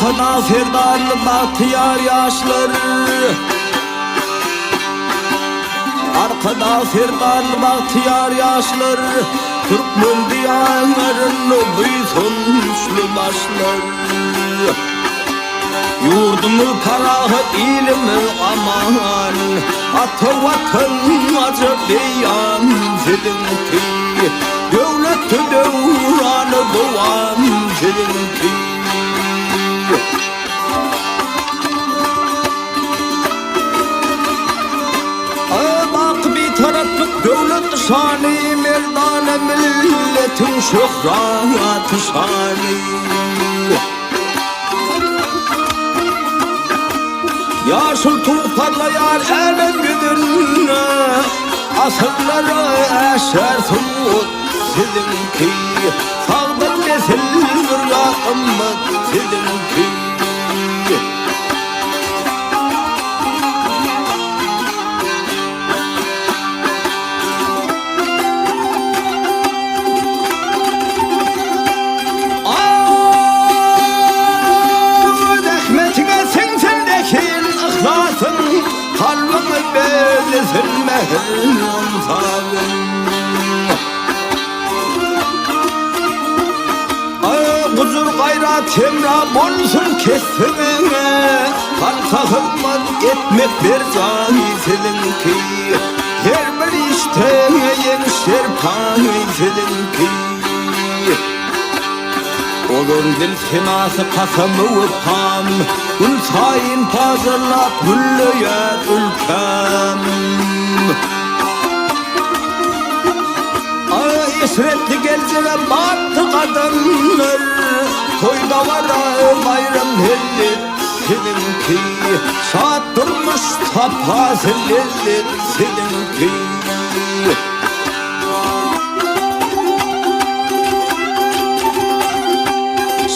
Arkadag Serdarly bagtyýar ýaşlar Arkadag Serdarly bagtyýar ýaşlar Türkmen Diýarynda buýsançly başlar. Ýurdumyz parahat, ilimiz aman, Ata Watan ajap eýýam siziňki, Döwletli döwrana dowam siziňki. Baky Bitaraplyk döwlet nyşany, Merdana milletiň şöhraty şany. Ýaşyl tug parlaýar älem ýüzünde, Asyrlara äşgär sungat siziňki. Sagdyn nesil zürýat ymmat siziňki. Zähmetiňe siňsin zehin, yhlasyň, Kalbyňy bezesin mähir ynsabyň. Gujur-gaýrat hemra bolsun kesbiňe, Halka hyzmat etmek berjaý siziňki. Her bir işde ýeňiş serpaý siziňki. Ozan dil senasy kasamy wepam, Gün saýyn pajarlap gülleýär ülkäm. Eşretli geljege batdy gadamlar, Toý-dabara, baýram hezret siziňki. Şat durmuş sapasy lezzet siziňki.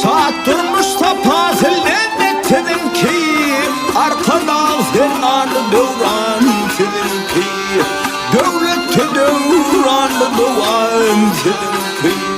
Şat durmuş sapasy lezzet siziňki, Arkadag Serdarly döwran siziňki. Döwletli döwranly dowam siziňki.